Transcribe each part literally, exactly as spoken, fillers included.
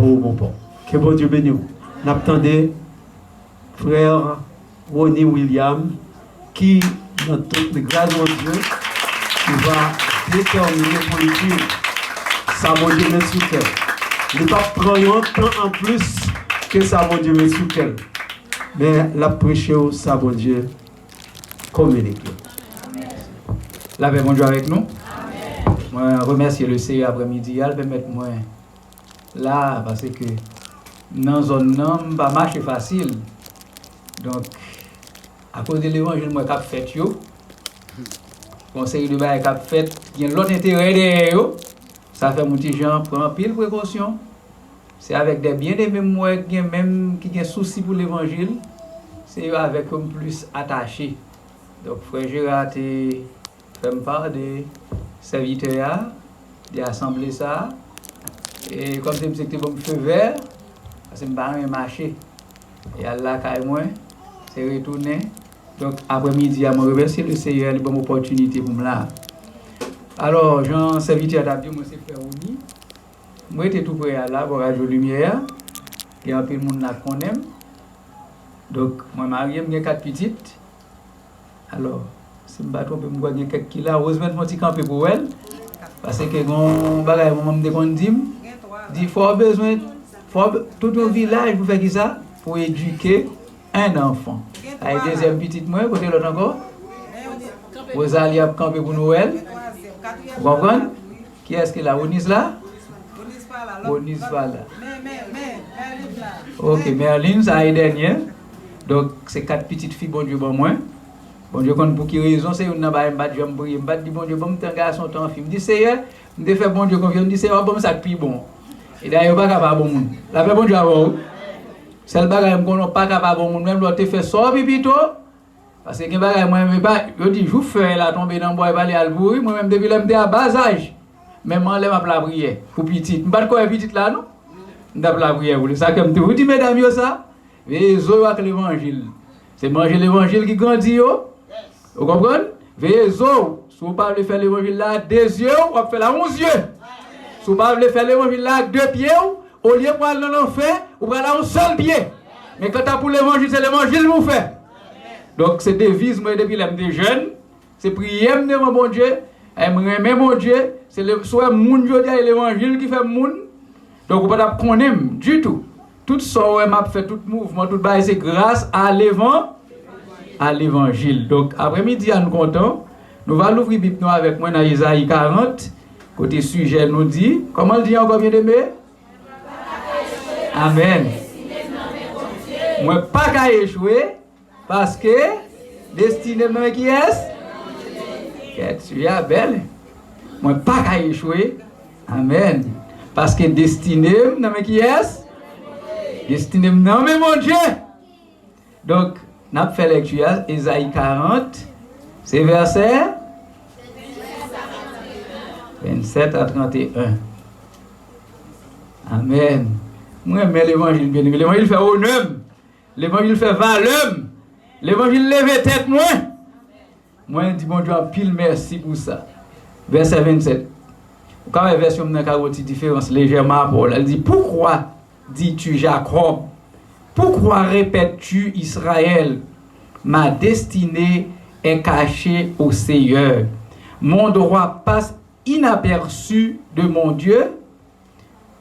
Awowopo. Ke Bondye beni w. N ap tande frè Rony William, ki, nan tout gras Bondye, ki va detèmine pou l di w sa Bondye met sou kè l. Li p ap pran yon tan anplis ke sa Bondye met sou kè l. Men, l ap preche w sa Bondye kominike. Lapè Bondye avèk nou. Mwen remèsye Leseyè aprèmidi a, l pèmèt mwen la, paske nan zòn nan, m pa mache fasil. Donk, akoz de levanjil mwen k ap fèt yo, gon seri de bagay k ap fèt, gen lòt enterè dèyè yo, sa fè m yon ti jan pran anpil prekosyon. Se avèk de byeneme m wè gen menm ki gen sousi pou levanjil, se yo avèk yo m plis atache. Donk, frè Jera te fè m pa de sèvitè a, de asanble sa a. E kòmsi misye te ban m feu vert, paske m pa renmen mache. E al lakay mwen, se retounen. Donk, aprèmidi a, mwen remèsye Leseyè, li ban m opòtinite pou m la. Alò, jan sèvitè a t ap di, mwen se frè Rony. Mwen rete tou pre a la, bò Radyo Limyè a. Gen anpil moun la k konnen m. Donk, mwen marye, m gen kat pitit. Alò, si m pa twonpe, m kwè gen kèk ki la. Rosemary fè yon ti kanpe pou wè l. Paske gen yon bagay manman m te konn di m. Di fò w bezwen, fò w be-, tout yon vilaj pou fè kisa? Pou edike un enfant. Sa e dezyèm pitit mwen, kote lòt ankò? Rosalie ap kanpe pou nou wè l. Ou konprann? Kiyès ki la? Onis la? Onis pa la. Ok, Merlin, sa e dènye. Donk, se kat pitit fi Bondye ban mwen. Bondye konn pou ki rezon, se youn nan bagay m pa t janm priye. M pa t di Bondye, ban m tan gason, tan fi. M di, Seyè, m te fè Bondye konfyans, m di, Seyè, w ap ban m sa k pi bon. E dayè, yo pa ka pa bon moun. Lapè Bondye avè w. Sèl bagay m konnen, w pa ka pa bon moun, menm lè w te fè sa w pi pito. Paske gen bagay mwen menm, e pa, yo di jou fèy la tonbe nan bwa, e pa li al pouri. Mwen menm, depi lè m te a ba zaj, menm anlè m ap lapriyè pou pitit. M pa t kwè pitit la, non. M t ap lapriyè pou li. Sa kè m toujou di medam yo sa, veye zo yo ak levanjil. Se manje levanjil ki grandi yo. Ou konprann? Veye zo w. Si w pa vle fè levanjil la ak de zye w, w ap fè l ak yon zye. Si w pa vle fè levanjil la ak de pye w, olye pou al nan lanfè, ou pral ak yon sèl pye. Men kanta pou levanjil, se levanjil pou w fè. Donk, se deviz mwen depi lè m te jèn. Se priyè m devan Bondye. E m renmen Bondye. Se le, si w wè m moun jodi a, e levanjil ki fè m moun. Donk, ou pa t ap konnen m ditou. Tout sa w wè m ap fè, tout mouvman, tout bagay, se gras a levan-, a levanjil. Donk, aprèmidi a, nou kontan. Nou va louvri Bib nou avèk mwen nan Ezayi karant, kote sijè nou di, kòman l di ankò, byeneme? Amèn. Mwen pa ka echwe, paske destine m nan men kiyès? Kèt sijè a bèl. Mwen pa ka echwe. Amèn. Paske destine m nan men kiyès? Destine m nan men Bondye. Donk, n ap fè lèkti a, Ezayi karant, se vèsè vennsèt a tranteyen. Amèn. Mwen renmen levanjil, byeneme. Levanjil fè onè m. Levanjil fè valè m. Levanjil leve tèt mwen. Mwen di Bondye anpil mèsi pou sa. Vèsè vennsèt. Ou ka wè vèsyon m nan ka gen yon ti diferans lejèman apre w la. Li di, Pourquoi dis-tu, Jacob? Pourquoi répètes-tu, Israël? Ma destinée est cachée au Seigneur. Mon droit passe inaperçu de mon Dieu.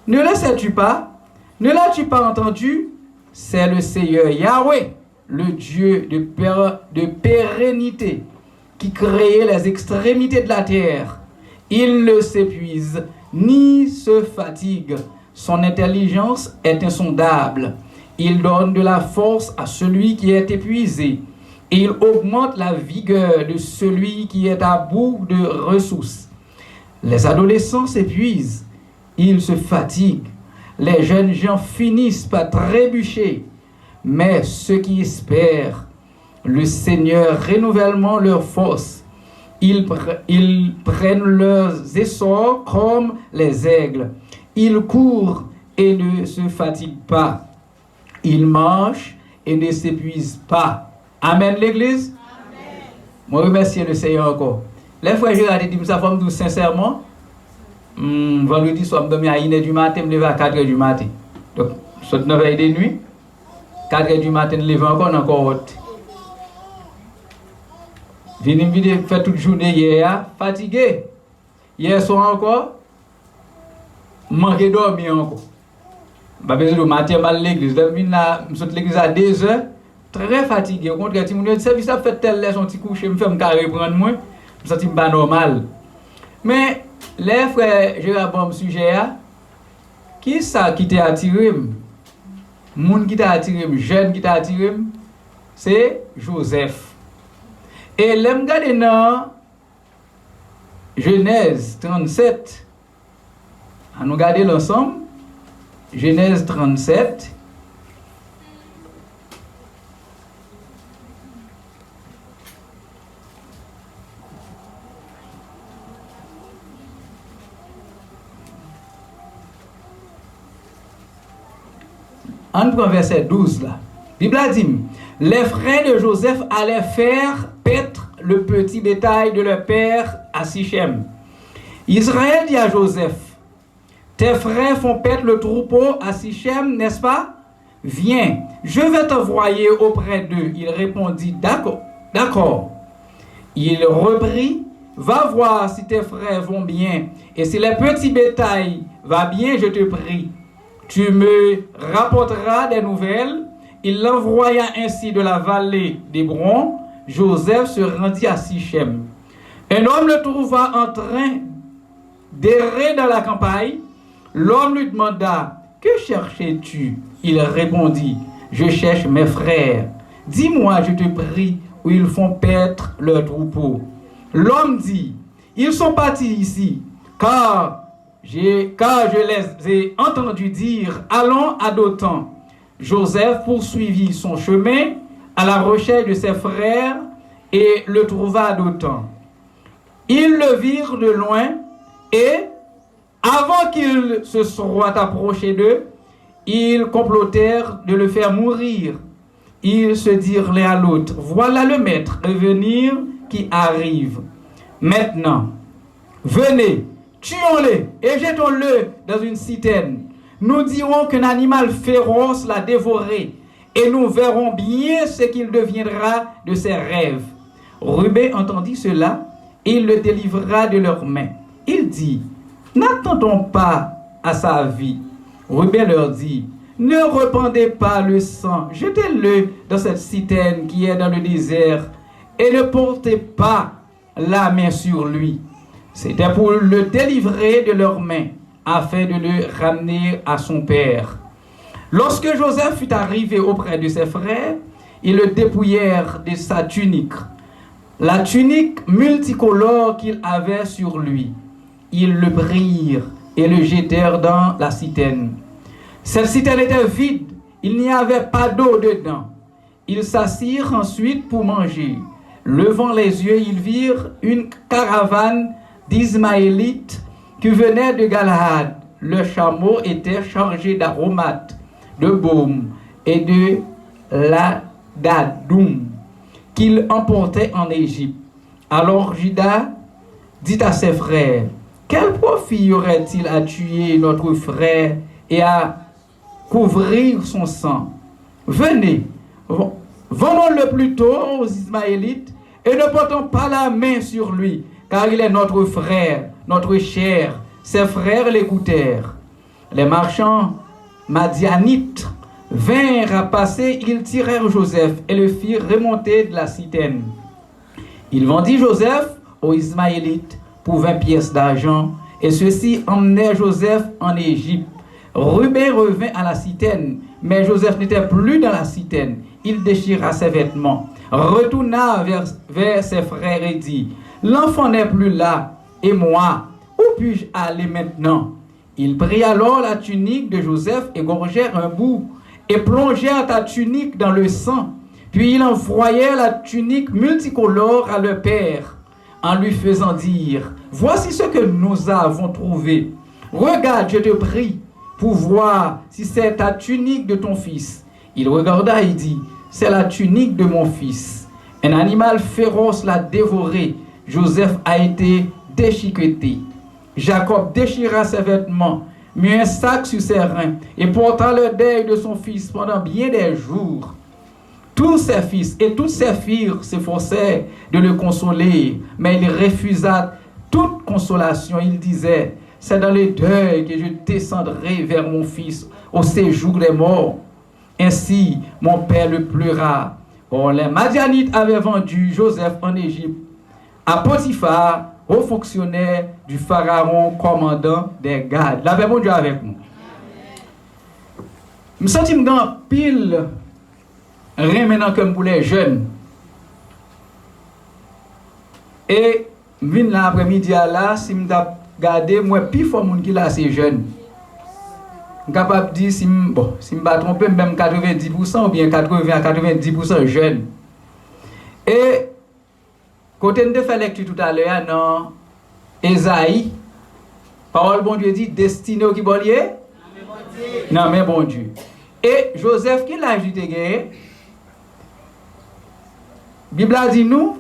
Ne le sais-tu pas? Ne l'as-tu pas entendu? C'est le Seigneur Yahweh, le Dieu de, pér-, de pérennité, qui créait les extrémités de la terre. Il ne s'épuise ni se fatigue. Son intelligence est insondable. Il donne de la force à celui qui est épuisé, et il augmente la vigueur de celui qui est à bout de ressources. Les adolescents s'épuisent, ils se fatiguent. Les jeunes gens finissent par trébucher. Mais ceux qui espèrent le Seigneur renouvellent leur force. Ils, pr-, ils prennent leurs essors comme les aigles. Ils courent et ne se fatiguent pas. Ils marchent et ne s'épuisent pas. Amèn, legliz. Mwen remèsye Leseyè ankò. Lè frè Jera te di m sa, fò m di w sensèman, hmm, vandredi swa, m dòmi a inè di maten, m leve a katrè di maten. Sot nan vèy de nwi, katrè di maten, leve ankò nan kòwòt. Vini m vide fè tout jounen yè a, fatige. Yè swa ankò, m manke dòmi ankò. M pa bezwen di w, maten m al legliz. Lè m vin la, m sot legliz a dezè, trè fatige. Okontrè, timoun yo di, sèvis la ap fèt tèl lè, se yon ti kouche m fè, m ka reprann mwen. M santi m pa nòmal. Men, lè frè Jera ban m sijè a, kisa ki te atire m? Moun ki te atire m, jèn ki te atire m, se Jozèf. E lè m gade nan Jenèz trannsèt, ann nou gade l ansanm. Jenèz trannsèt. Ann pran vèsè douz la. Bib la di m, les frères de Joseph allèrent faire paître le petit bétail de leur père à Sichem. Israël dit à Joseph, tes frères font paître le troupeau à Sichem, n'est-ce pas? Viens, je vais t'envoyer auprès d'eux. Il répondit, d'accord, d'accord. Il reprit, va voir si tes frères vont bien, et si le petit bétail va bien, je te prie, tu me rapporteras des nouvelles. Il l'envoya ainsi de la vallée d'Hébron. Joseph se rendit à Sichem. Un homme le trouva en train d'errer dans la campagne. L'homme lui demanda, que cherches-tu? Il répondit, je cherche mes frères. Dis-moi, je te prie, où ils font paître leur troupeau. L'homme dit, ils sont partis ici, car j'ai, car je les ai entendus dire, allons à Dothan. Joseph poursuivit son chemin à la recherche de ses frères et le trouva à Dothan. Ils le virent de loin et, avant qu'il se soit approché d'eux, ils complotèrent de le faire mourir. Ils se dirent l'un à l'autre, voilà le maître revenir qui arrive. Maintenant, venez, tuons-le et jetons-le dans une citerne. Nous dirons qu'un animal féroce l'a dévoré et nous verrons bien ce qu'il deviendra de ses rêves. Ruben entendit cela et il le délivra de leurs mains. Il dit, n'attendons pas à sa vie. Ruben leur dit, ne répandez pas le sang, jetez-le dans cette citerne qui est dans le désert et ne portez pas la main sur lui. C'était pour le délivrer de leurs mains, afin de le ramener à son père. Lorsque Joseph fut arrivé auprès de ses frères, ils le dépouillèrent de sa tunique, la tunique multicolore qu'il avait sur lui. Ils le prirent et le jetèrent dans la citerne. Cette citerne était vide, il n'y avait pas d'eau dedans. Ils s'assirent ensuite pour manger. Levant les yeux, ils virent une caravane d'Ismaélites qui venait de Galaad. Leurs chameaux étaient chargés d'aromates, de baume et de ladadoum qu'ils emportaient en Égypte. Alors Judas dit à ses frères, quel profit y aurait-il à tuer notre frère et à couvrir son sang? Venez, vendons-le plutôt aux Ismaélites et ne portons pas la main sur lui, car il est notre frère, notre chair. Ses frères l'écoutèrent. Les marchands madianites vinrent à passer, ils tirèrent Joseph et le firent remonter de la citerne. Il vendit Joseph aux Ismaélites pour vingt pièces d'argent, et ceux-ci emmenèrent Joseph en Égypte. Ruben revint à la citerne, mais Joseph n'était plus dans la citerne. Il déchira ses vêtements, retourna vers, vers ses frères et dit, l'enfant n'est plus là, et moi, où puis-je aller maintenant? Ils prirent alors la tunique de Joseph, égorgèrent un bout, et plongèrent la tunique dans le sang. Puis ils envoyèrent la tunique multicolore à leur père, en lui faisant dire, voici ce que nous avons trouvé. Regarde, je te prie, pour voir si c'est ta tunique de ton fils. Il regarda et dit, c'est la tunique de mon fils. Un animal féroce l'a dévoré. Joseph a été déchiqueté. Jacob déchira ses vêtements, mit un sac sur ses reins et porta le deuil de son fils pendant bien des jours. Tous ses fils et toutes ses filles s'efforcèrent de le consoler, mais il refusa toute consolation. Il disait, c'est dans le deuil que je descendrai vers mon fils au séjour des morts. Ainsi, mon père le pleura. Or, les Madianites avaient vendu Joseph en Égypte à Potiphar, haut fonctionnaire du Pharaon, commandant des gardes. Lapè Bondye avèk nou. M santi m gen anpil renmen nan kè m pou lè jèn. E m vin la aprè midi a la, si m t ap gade, m wè pifò moun ki la se jèn. M kapab di, si m, bon, si m pa twonpe m, menm katrevendi pousan oubyen katreven a katrevendi pousan jèn. E kote n te fè lèkti toutalè a nan Ezayi, pawòl Bondye di, destine w ki bò l ye? Nan men Bondye. E Jozèf, ki laj li te genyen? Bib la di nou,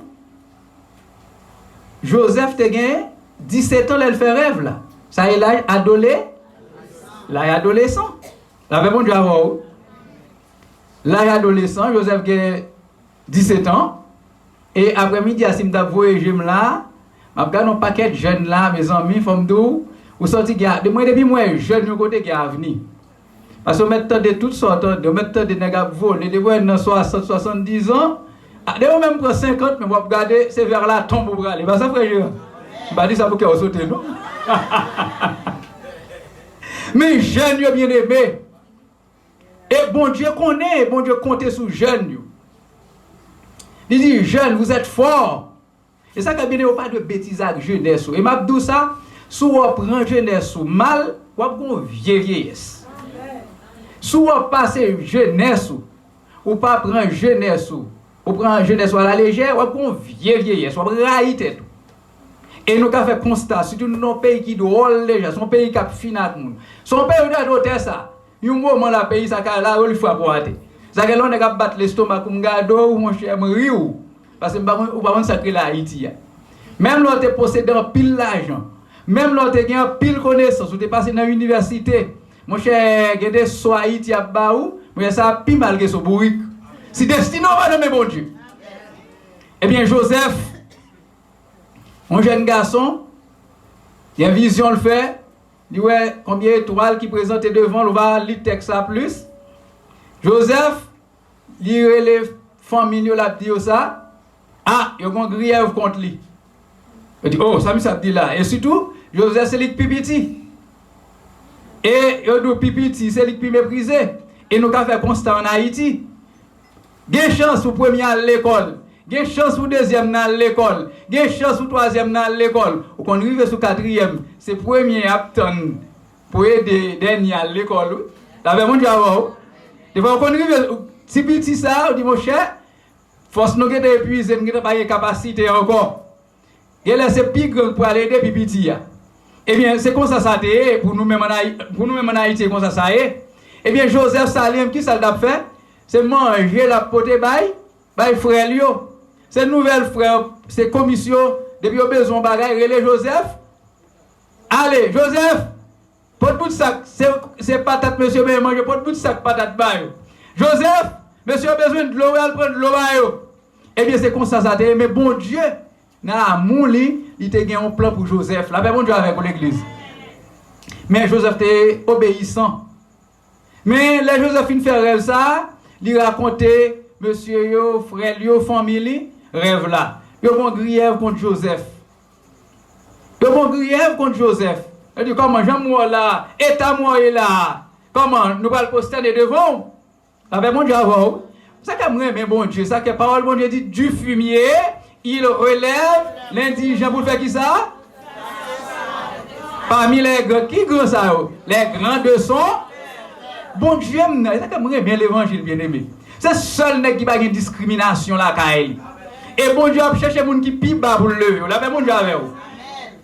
Jozèf te gen disèt an lè l fè rèv la. Sa e laj adole, laj adolesan. Lapè Bondye avè w. Laj adolesan, Jozèf gen disèt an. E aprè midi a, si m t ap voye je m la, m ap gade yon pakèt jèn la, mezanmi, fò m di w, ou santi gen, mwen depi m wè jèn yon kote gen avni. Paske w mèt tande tout sa w tande, w mèt tande nèg ap vole, depi w wè nan swasant, swasanndiz an, a, depi w menm pran senkant, men w ap gade, se vers la tombe ou prale. Pa sa, frè Jeran? M pa di sa pou kè w sote, non. Men jèn yo, byeneme. E Bondye konnen, Bondye konte sou jèn yo. Li di, jeunes, vous êtes forts. E sa k ap byen, ou pa dwe betize ak jenès ou. E m ap di w sa, si w pran jenès ou mal, w ap gen yon vye vyeyès. Si w pase jenès ou, ou pa pran jenès ou, ou pran jenès ou alalejè, w ap gen yon vye vyeyès, w ap rayi tèt ou. E nou ka fè konsta, sitou nou nan yon peyi ki dwòl deja, se yon peyi k ap fin ak moun. Se yon peyi ou ta dwe tè sa. Yon moman la, peyi sa ka la, yo li frape w atè. Sa gen lè yon nèg ap bat lestomak ou, m gade w, monchè, m ri w. Paske m pa konn, ou pa konn sa k rele Ayiti a. Menm lè w te posede anpil lajan, menm lè w te gen anpil konesans, ou te pase nan inivèsite, monchè, gen de so Ayiti ap ba ou, monchè, sa pi mal ke so bourik. Si destine w pa nan men Bondye. Ebyen, Jozèf, yon jèn gason, gen vizyon l fè, li wè konbyen etwal ki prezante devan l, ou va li tèks la plis. Jozèf, li rele fanmi l yo, l ap di yo sa, a, yo gen yon griyèv kont li. Yo di, o, sa misye ap di la? E sitou, Jozèf se li k pi piti. E yo di w pi piti, se li k pi meprize. E nou ka fè konsta ann Ayiti. Gen chans pou premye al lekòl. Gen chans pou dezyèm nan al lekòl. Gen chans pou twazyèm nan al lekòl. Ou konn rive sou katriyèm, se premye y ap tann pou ede dènye al lekòl, wi. Lapè Bondye avè w. Defwa, ou konn rive, ou, ti piti sa a, ou di, monchè, fòs nou gentan epwize, nou gentan pa gen kapasite ankò. Genlè se pi gran k pral ede pi piti a. Ebyen, se konsa sa te ye pou nou menm ann Ayi-, pou nou menm ann Ayiti, se konsa sa ye. Ebyen, Jozèf sa li menm, kisa l t ap fè? Se manje l ap pote bay, bay frè l yo. Se nouvèl frè, se komis yo, depi yo bezwen yon bagay, rele Jozèf. Ale, Jozèf, pot bout sak, se, se patat mesye yo bezwen manje, pot bout sak patat ba yo. Jozèf, mesye yo bezwen dlo, wi, al pran dlo ba yo. Ebyen, se konsa sa te ye, men Bondye, nan amou li, li te gen yon plan pou Jozèf. Lapè Bondye avèk ou, legliz. Men Jozèf te obeyisan. Men lè Jozèf fin fè rèv sa a, li rakonte mesye yo, frè l yo, fanmi li, rèv la. Yo gen yon griyèv kont Jozèf. Yo gen yon griyèv kont Jozèf. Yo di, kòman, jan m wè w la a, eta m wè w ye la a, kòman, nou pral pwostène devan w? Lapè Bondye avè w. Sa k fè m renmen Bondye, sa k fè pawòl Bondye di, du fumier, il relève l'indigent pou l fè kisa? Parmi les grands, ki gran sa yo? Les grands de son. Bondye m nan, e sa k fè m renmen levanjil, byeneme. Se sèl nèg ki pa gen diskriminasyon lakay li. E Bondye ap chèche moun ki pi ba pou l leve yo. Lapè Bondye avè w.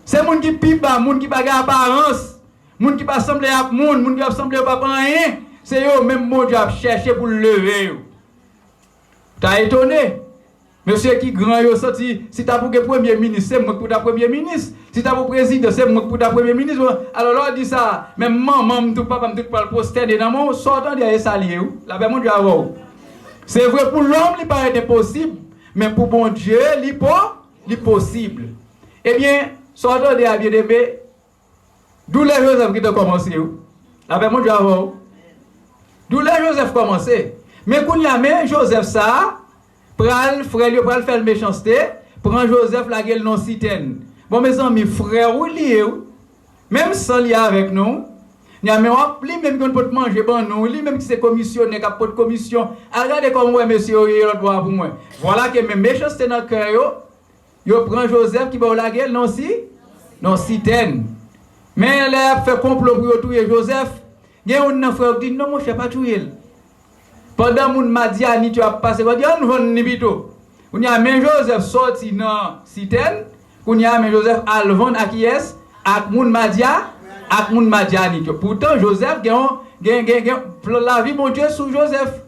Se moun ki pi ba, moun ki pa gen aparans. Moun ki pa sanble ak moun, moun ki ap sanble yo p ap anyen, se yo menm Bondye ap chèche pou l leve yo. Ou ta etone. Mesye ki gran yo santi, si ta pou gen premye minis, se mwen k pou ta premye minis. Si ta pou prezidan, se mwen k pou ta premye minis. Alò, lè w di sa, menm manman m, tout papa m, tout pral pwostène nan men w, sa w tande a, e sa l ye, wi. Lapè Bondye avè w. Se vre, pou lòm, li parèt enposib, men pou Bondye, li po, li posib. Ebyen, sa w tande a, byeneme, doulè Jozèf gentan kòmanse, wi. Lapè Bondye avè w. Doulè Jozèf kòmanse. Men kounye a, men Jozèf sa a, pral, frè l yo pral fè l mechanste, pran Jozèf, lage l nan sitèn. Bon, mezanmi, frè w li ye, wi. Menm san li avèk nou. Kounye a, men w ap, li menm ki konn pot manje ban nou, li menm ki se komisyonè k ap pot komisyon. Al gade kòman w wè mesye yo ye lòt bò a pou mwen. Vwala ke men mechanste nan kè yo, yo pran Jozèf ki bò yo lage l nan si, nan sitèn. Men lè y ap fè konplo pou yo touye Jozèf, gen youn nan frè yo ki di, "Non, monchè, pa touye l." Pandan moun Madyanit yo ap pase, yo di, "Ann vann li pito." Kounye a, men Jozèf sòti nan sitèn, kounye a, men Jozèf al vann ak kiyès? Ak moun Madya, ak moun Madyanit yo. Poutan, Jozèf gen yon, gen, gen, gen plan lavi Bondye sou Jozèf.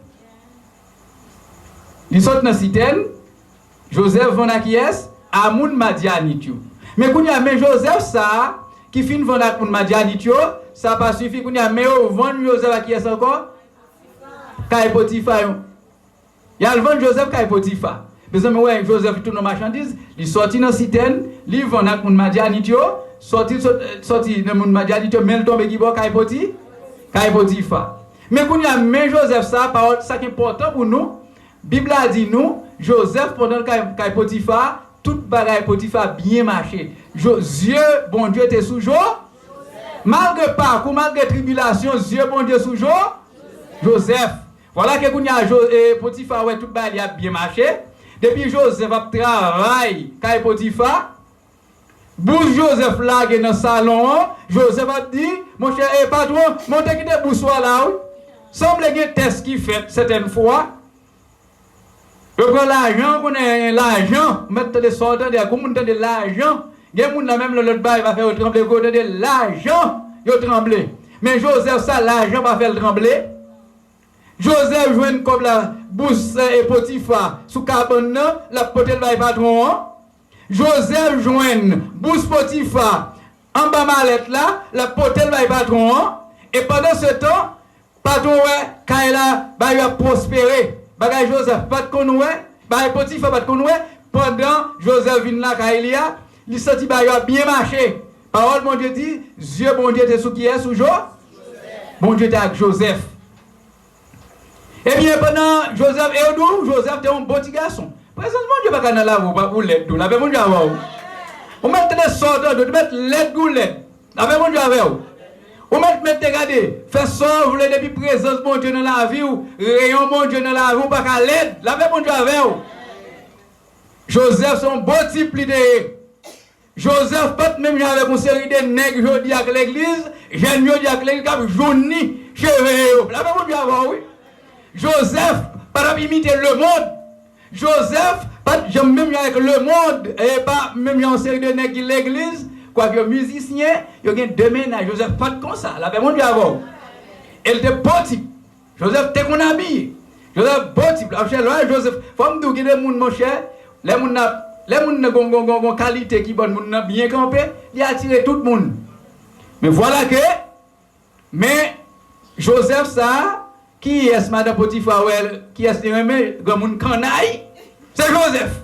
Li sot nan sitèn, Jozèf vann a kiyès? A moun Madyanit yo. Men kounye a, men Jozèf sa a, ki fin vann ak moun Madyanit yo, sa pa sifi, kounye a, men yo vann Jozèf a kiyès ankò? Kay Potifa yo. Y al vann Jozèf kay Potifa. Mezanmi, wè, Jozèf tounen machandiz, li sòti nan sitèn, li vann ak moun Madyanit yo, sòti, sòt-, sòti nan moun Madyanit yo, men l tonbe ki bò? Kay Poti-, kay Potifa. Men kounye a, men Jozèf sa a, pawòl sa k enpòtan pou nou, Bib la di nou, Jozèf, pandan l kay, kay Potifa, tout bagay Potifa byen mache. Jo-, zye Bondye te sou Jo-, malgre pakou, malgre tribilasyon, zye Bondye sou Jo-, Jozèf. Vwala ke kounye a, Jo-, e, Potifa wè tout bagay li ap byen mache. Depi Jozèf ap travay kay Potifa, bous Jozèf lage nan salon an, Jozèf ap di, "Monchè, e patwon, monte kite bous ou a la, wi." Sanble gen tès ki fèt sètèn fwa. Yo pran lajan, konnen lajan, ou mèt tande sa w tande a, kou moun tande lajan, gen moun nan menm lè lòt bagay pa fè yo tranble, kou yo tande lajan, yo tranble. Men Jozèf sa, lajan pa fè l tranble. Jozèf jwenn kòb la, bous, e, Potifa sou kabann nan, l ap pote l bay patwon an. Jozèf jwenn bous Potifa anba malèt la, l ap pote l bay patwon an. E pandan se tan, patwon wè kay la, bagay yo ap pwospere. Bagay Jozèf pa t konn wè, bagay Potifa pa t konn wè. Pandan Jozèf vin lakay li a, li santi bagay yo ap byen mache. Pawòl Bondye di, zye Bondye te sou kiyès? Sou Jo-, Bondye te ak Jozèf. Ebyen, pandan Jozèf, e yo di w, Jozèf te yon bon ti gason. Prezans Bondye pa ka nan lavi w, pa pou lèd tou. Lapè Bondye avè w. Ou mèt tande sa w tande, ou mèt lèd pou lèd. Lapè Bondye avè w. Ou mèt, mèt te gade, fè sa w vle depi prezans Bondye nan lavi w, reyon Bondye nan lavi w pa ka lèd. Lapè Bondye avè w. Jozèf se yon bon tip li te ye. Jozèf pa t menm jan avèk yon seri de nèg jodi a k legliz, jèn jodi a k legliz k ap jouni cheve yo. Lapè Bondye avè w, wi. Jozèf pa t ap imite lemonn. Jozèf pa t janm menm jan avèk lemonn, e pa menm jan yon seri de nèg ki legliz, kwak yo mizisyen, yo gen de mennaj. Jozèf pa t konsa. Lapè Bondye avè w. E l te bon tip. Jozèf te konn abiye. Jozèf bon tip la. Monchè, lè Jozèf, fò m di w, gen de moun, monchè, lè moun nan, lè moun nan gon, gon, gon, gon kalite ki ban moun nan byen kanpe, li atire tout moun. Men vwala ke, men Jozèf sa a, kiyès madan Potifa wè, kiyès li renmen, granmoun kannay, se Jozèf.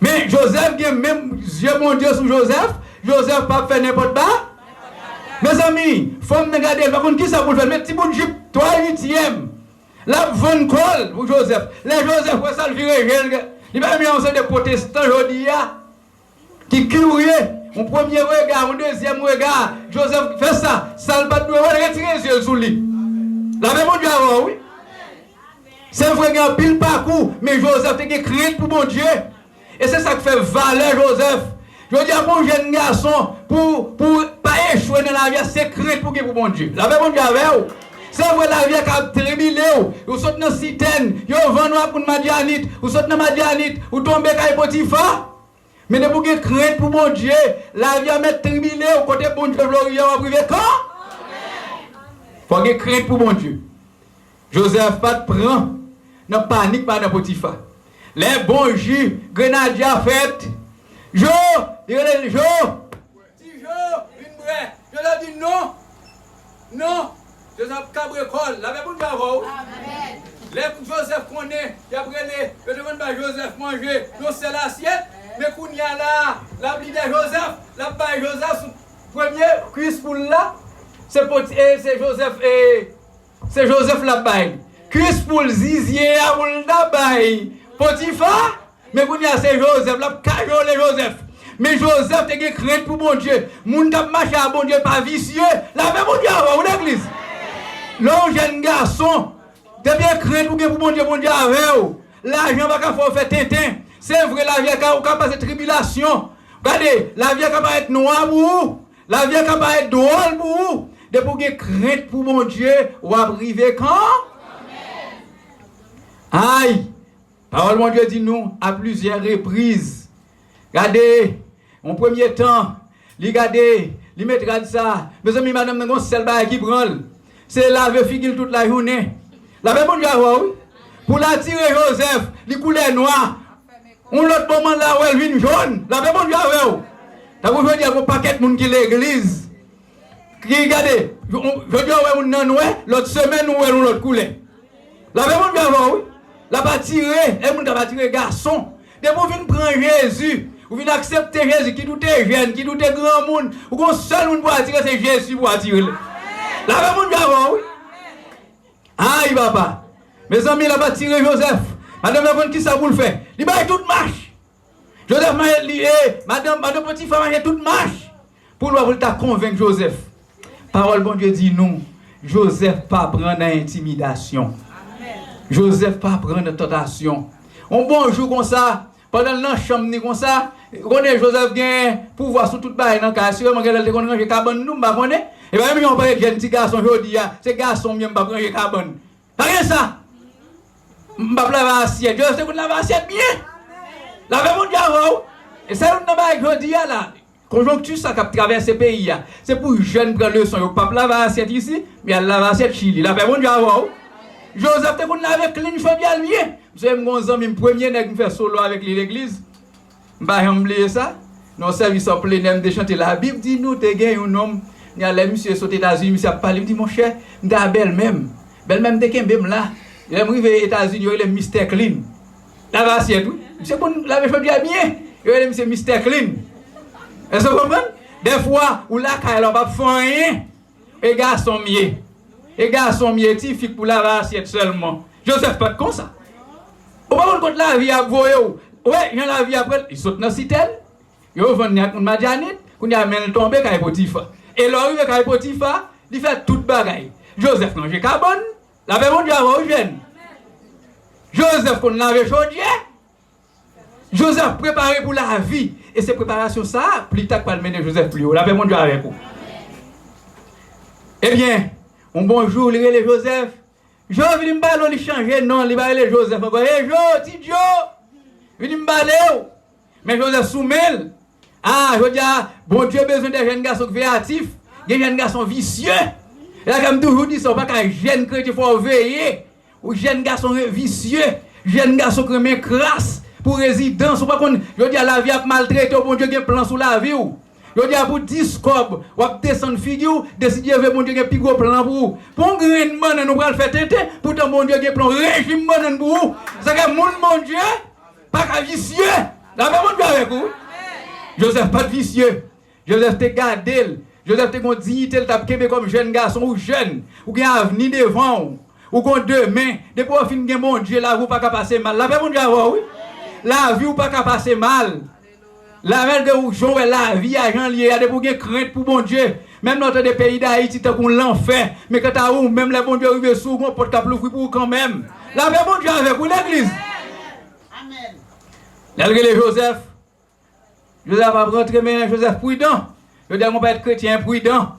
Men Jozèf gen menm zye Bondye sou Jozèf. Jozèf p ap fè nenpòt ba. Mezanmi, fanm nan gade l, pa konn kisa pou l fè. L met ti bout jip twa uityèm. L ap vann kò l pou Jozèf. Lè Jozèf wè sa, l vire je l. Li pa menm jan yon seri de pwotestan jodi a ki kirye. Yon premye rega, yon dezyèm rega. Jozèf fè sa. Sa l pa t dwe wè, l retire zye l sou li. Lapè Bondye avè w, wi. Se vre, gen anpil pakou, men Jozèf te gen krent pou Bondye. E se sa k fè valè Jozèf. Jodi a, pou yon jèn gason, pou, pou pa echwe nan lavi a, se krent pou gen pou Bondye. Lapè Bondye avè w. Se vre, lavi a ka tribile w. Ou sot nan sitèn, yo vann ou ak moun Madyanit. Ou sot nan Madyanit, ou tonbe kay Potifa. Men depi w gen krent pou Bondye, lavi a mèt tribile w. Kote Bondye vle w rive a, w ap rive kan? Fò w gen krent pou Bondye. Jozèf pa t pran nan panik madan Potifa. Lè bon ji grenadya fèt, Jo, li rele l, Jo. Ti Jo, vin bwè. Jozèf di non. Non. Jozèf ap kabre kò l. Lapè Bondye avè w. Amèn. Lè Jozèf konnen y ap rele, yo te konn bay Jozèf manje yon sèl asyèt, men kounye a la, l ap lide Jozèf, l ap bay Jozèf premye kwis poul la, se poti, e, se Jozèf, e, se Jozèf l ap bay. Kwis poul zizye a pou l ta bay Potifa, men kounye a se Jozèf, l ap kajole Jozèf. Men Jozèf te gen krent pou Bondye. Moun k ap mache a Bondye pa visye. Lapè Bondye avè w, legliz. Lè w jèn gason, depi e krent ou gen pou Bondye, Bondye avè w. Lajan pa ka fè w fè tenten. Se vre, lavi a ka, ou ka pase tribilasyon. Gade, lavi a ka parèt nwa pou ou. Lavi a ka parèt dwòl pou ou. Depi w gen krent pou Bondye, w ap rive kan? Ay! Pawòl Bondye di nou a plizyè repriz. Gade, yon premye tan, li gade, li met rad sa. Mezanmi, madanm nan gon sèl bagay ki pran l. Se lave figi l tout lajounen. Lapè Bondye avè w, wi. Pou l atire Jozèf, li koulè nwa. Yon lòt moman la, wè l vin jòn. Lapè Bondye avè w. Tankou jodi a, gon pakèt moun ki legliz. Ki gade, jodi a, w wè moun nan nwè, lòt semèn, ou wè l yon lòt koulè. Lapè Bondye avè w, wi. L ap atire, e moun k ap atire gason. Depi w vin pran Jezi, ou vin aksepte Jezi, kit ou te jèn, kit ou te granmoun, ou gon sèl moun pou atire, se Jezi pou atire l. Lapè Bondye avè w, wi. Ay, papa. Mezanmi, l ap atire Jozèf. Madanm nan konn kisa pou l fè. Li bay tout mach. Jozèf mache, li, e, madanm, madanm Potifa mache tout mach pou l wè pou l ta konvenk Jozèf. Pawòl Bondye di nou, Jozèf pa pran nan entimidasyon. Jozèf pa pran nan tantasyon. On bon jou konsa, pandan l nan chanm ni konsa, ou konnen Jozèf gen pouvwa sou tout bagay nan kay. Asireman, genlè l te konn ranje kabann nou, m pa konnen. E pa menm jan yon pakèt jèn ti gason jodi a, se gason m ye, m p ap ranje kabann. Pa gen sa. M p ap lave asyèt. Jozèf te konn lave asyèt byen. Lapè Bondye avè w. E se youn nan bagay jodi a la. Konjonkti sa k ap travèse peyi a. Se pou jèn pran leson. Yo p ap lave asyèt isi, men y al lave asyèt Chili. Lapè Bondye avè w. Jozèf te konn lave klin chodyè l byen. M sonje m gon zanmi m, premye nèg m fè solo avèk li legliz. M pa janm bliye sa. Nan yon sèvis an plenè, m te chante Labib di nou te gen yon nonm. Kounye a, lè misye sot Etazini, misye ap pale, m di, monchè, m te a bèlmè m. Bèlmè m te kenbe m la. Lè m rive Etazini, yo rele m Mistè Clean. Lave asyèt, wi. Misye konn lave chodyè byen. Yo rele misye Mistè Clean. Èske w konprann? Dèfwa, ou lakay la, w p ap fè anyen. E gason m ye. E gason m ye, ti fi k pou lave asyèt sèlman. Jozèf pa t konsa. Ou pa konn kot lavi a ap voye w. Ou wè, jan lavi a pran l, li sot nan sitèn, yo vann li ak moun Madyanit, kounye a men l tonbe kay Potifa. E lè w rive kay Potifa, li fè tout bagay. Jozèf ranje kabann, lapè Bondye avè w, jèn. Jozèf konn lave chodyè. Jozèf prepare pou lavi. E se preparasyon sa a, pli ta, k pral mennen Jozèf pi wo. Lapè Bondye avèk ou. Ebyen, yon bon jou, li rele Jozèf. Jo, vini m pale w, li chanje non, li pa rele Jozèf ankò. E Jo, ti Jo, vini m pale w. Men Jozèf sou men l. A, jodi a, Bondye bezwen de jèn gason k veyatif. Gen jèn gason visye. E sa k fè m toujou di sa, ou pa ka jèn kretyen, fò w veye. Ou jèn gason re-, visye, jèn gason k renmen kras pou rezidans. Ou pa konn, jodi a lavi ap maltrete w, Bondye gen plan sou lavi w. Jodi a pou dis kòb, w ap desann figi w, de si Dye vle Bondye gen pi gwo plan pou ou. Pou yon grenn bannann ou pral fè tenten, poutan Bondye gen plan, yon rejim bannann pou ou. Sa fè moun Bondye pa ka visye. Lapè Bondye avèk ou. Jozèf pa t visye. Jozèf te gade l. Jozèf te gen yon diyite l t ap kenbe kòm jèn gason. Ou jèn, ou gen avni devan w. Ou gen yon demen. Depi w fin gen Bondye, lavi w pa ka pase mal. Lapè Bondye avè w, wi. Lavi w pa ka pase mal. La, malgre ou jan w wè lavi a jan l ye a, depi w gen krent pou Bondye, menm lè w tande peyi Dayiti tankou lanfè, men kanta ou menm, lè Bondye rive sou ou, gen yon pòt k ap louvri pou ou kanmenm. Lapè Bondye avèk ou, legliz. Lè l rele Jozèf, Jozèf ap rantre, men Jozèf pridan. Jodi a, gon pakèt kretyen enpridan.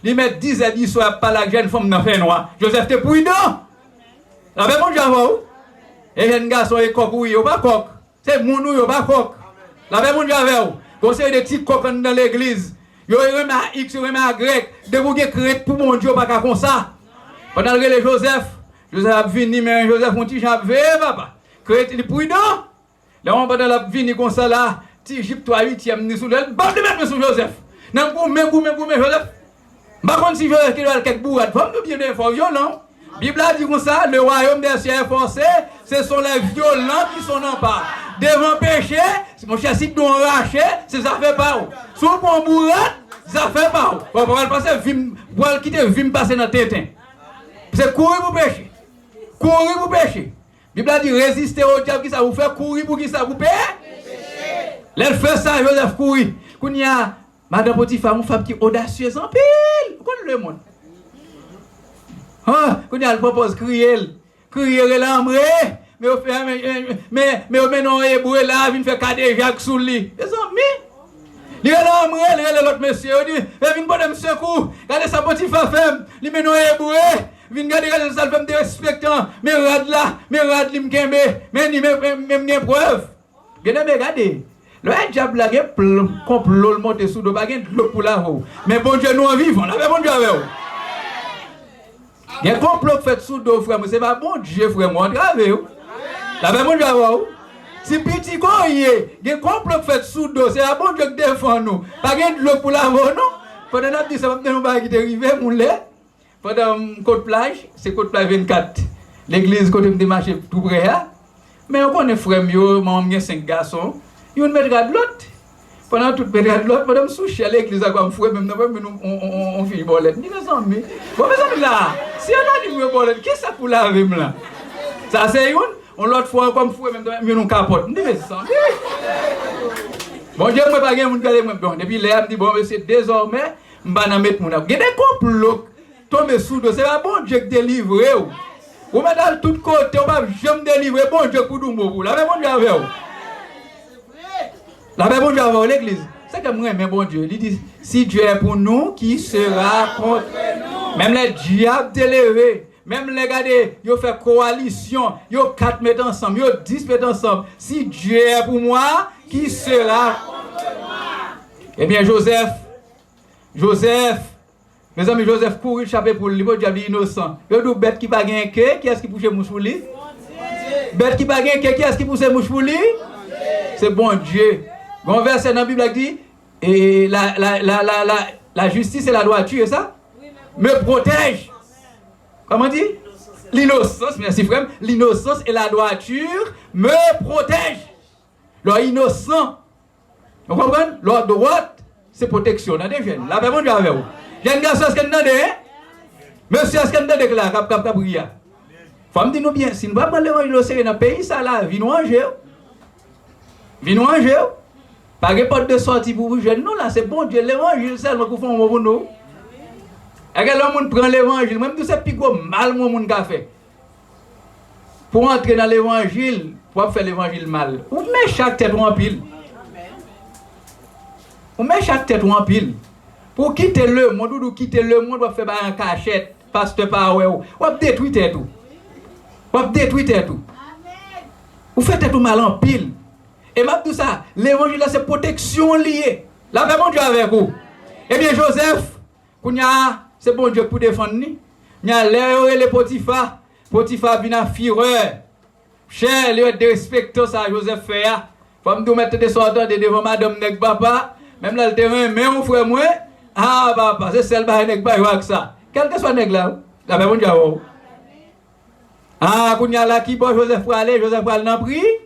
Li mèt dizè di swa ap pale ak jèn fanm nan fènwa. Jozèf te pridan. Lapè Bondye avè w. E jèn gason, e kòk ou ye, ou pa kòk. Se moun ou ye, ou pa kòk. Lapè Bondye avè w. Gon seri de ti kòk anndan legliz. Yo renmen a iks, yo renmen a grèk. Depi w gen krent pou Bondye, ou pa ka konsa. Pandan l rele Jozèf, Jozèf ap vini, men Jozèf yon ti jan ap veye, papa. Krent, li pridan. Lè yon pandan l ap vini konsa la, ti jip twa uityèm ni sou li, bòm li met men sou Jozèf. Nan goumen, goumen, goumen Jozèf. M pa konn si Jozèf ki dwe al kèk bourad. Fò m di w byen, dèyè fò w vyolan. Bib la di konsa, le royaume des cieux est forcé, ce sont les violents qui sont en part. Devan peche, monchè, si w rache, se zafè pa w. Si w pran bourad, zafè pa w. Bon, pa pral pase vi m, pral kite vi m pase nan tenten. Se kouri pou peche. Kouri pou peche. Bib la di, reziste o dyab, kisa pou fè? Kouri pou kisa? Pou peche. Lè l fè sa, Jozèf kouri. Kounye a, madan Potifa, yon fanm ki odasyez anpil. Ou konn lemonn. Ah, kounye a, l pran pòz kriye l. Kriye, rele anmwe. Men yo fè, men, men, men, men yo mennen yon ebre la, vin fè kadejak sou li. Mezanmi. Li rele anmwe, li rele lòt mesye. Yo di, men vin pote m sekou. Gade sa Potifa fè m. Li mennen yon ebre. Vin gade, gade sa l fè m derespektan. Men rad la, men rad li m kenbe. Men ni, men, men, men m gen prèv. Byeneme, gade. Lè w wè dyab la gen pl-, konplo l monte sou do, pa gen dlo k pou lave w. Men Bondye nou an vivan. Lapè Bondye avè w. Gen konplo k fèt sou do w, frè mwen. Se pa Bondye, frè mwen, antrave w. Lapè Bondye avè w. Ti piti ke w ye, gen konplo k fèt sou do w. Se pa Bondye k defann ou. Pa gen dlo k pou lave w, non. Pandan n ap di sa, m ap tande yon bagay ki te rive m yon lè. Pandan m kot plaj, se kot plaj vennkat. Legliz kote m te mache tou prè a. Men ou konnen frè m yo, manman m gen senk gason, youn met rad lòt. Pandan tout met rad lòt, pandan m sou chè legliz la, kwa m foure men m nan, m wè m vin yon, yon, yon, yon, yon fi bòlèt. M di, mezanmi, bon, mezanmi la, si Anani m yo bòlèt, kisa k pou lave m la? Sa se youn, yon lòt fwa ankò, m foure men m nan, m vin yon kapòt. M di, mezanmi. Bondye, mwen pa gen moun gade mwen. Bon, depi lè a, m di, bon, mesye, dezòmè, m pa nan met moun ap. Gen de konplo k tonbe sou do, se pa Bondye k delivre w. Ou mèt al tout kote, ou p ap janm delivre, Bondye k pou di yon mo pou ou. Lapè Bondye avè w. Lapè Bondye avè w, legliz. Se ke m renmen Bondye. Li di, si Dieu est pour nous, qui sera contre nous? Menm lè dyab te leve, menm lè gade, yo fè kowalisyon, yo kat met ansanm, yo dis met ansanm. Si Dieu est pour moi, qui sera contre moi? Ebyen, Jozèf, Jozèf, Mezanmi, Jozèf kouri chape poul li, bon, dyab li inosan. Yo di w bèt ki pa gen ke, kiyès ki pouse mouch pou li? Bèt ki pa gen ke, kiyès ki pouse mouch pou li? Se Bondye. Gon vèsè nan Bib la ki di, e la, la, la, la, la, la justice et la droiture, e sa? Me protège. Comment dit? L'innocence, merci frère. L'innocence et la droiture me protègent. Lè w inosan, ou konprann? Lè w dwat, se pwoteksyon. Tande jèn. Lapè Bondye avè w. Jèn gason, èske n tande, en? Mesye, èske n tande k la, k ap, k ap, k ap ri a? Fò m di nou byen, si n pa pran levanjil oserye nan peyi sa la, vi nou an je wi. Vi nou an je wi. Pa gen pòt de sòti pou, pou jèn nou la, se Bondye, levanjil sèlman k pou fè yon mo pou nou. Èske lè yon moun pran levanjil, mwen m di w se pi gwo mal yon moun ka fè. Pou w antre nan levanjil, pou w ap fè levanjil mal. Ou mechan ak tèt ou anpil. Ou mechan ak tèt ou anpil. Pou w kite lemonn, ou di w kite lemonn, w ap fè bagay an kachèt. Pastè pa wè w. W ap detwi tèt ou. W ap detwi tèt ou. Ou fè tèt ou mal anpil. E m ap di w sa, levanjil la se pwoteksyon li ye. Lapè Bondye avèk ou. Ebyen, Jozèf, kounye a, se Bondye k pou defann li. Kounye a, lè yo rele Potifa, Potifa vin a firè. Chè, li wè derespektan sa Jozèf fè a. Fò m di w mèt tande sa w tande devan madanm nèg papa. Menm lè l te renmen w, frè mwen. A, papa, se sèl bagay nèg pa jwe ak sa. Kèlkeswa nèg la, wi. Lapè Bondye avè w. A, kounye a la, ki bò Jozèf prale? Jozèf pral nan pri-,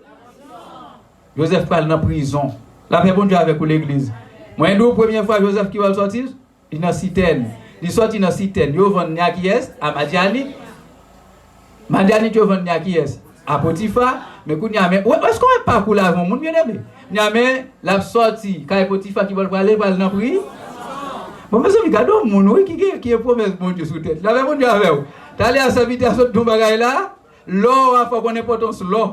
Jozèf pral nan prizon. Lapè Bondye avèk ou, legliz. Mwen di w, premye fwa Jozèf ki pral sòti, li nan sitèn. Li sòti nan sitèn. Yo vann li a kiyès? A Madyanit. Madyanit yo vann li a kiyès? A Potifa. Men kounye a, men, ou, èske w wè pakou lavi yon moun, byeneme? Kounye a, men, l ap sòti kay Potifa, ki bò l prale? Pral nan pri-, Bon, mezanmi, gade yon moun, wi, ki gen, ki gen pwomès Bondye sou tèt li. Lapè Bondye avè w. Talè a, sèvitè a sot di yon bagay la, lò a, fò w konn enpòtans lò.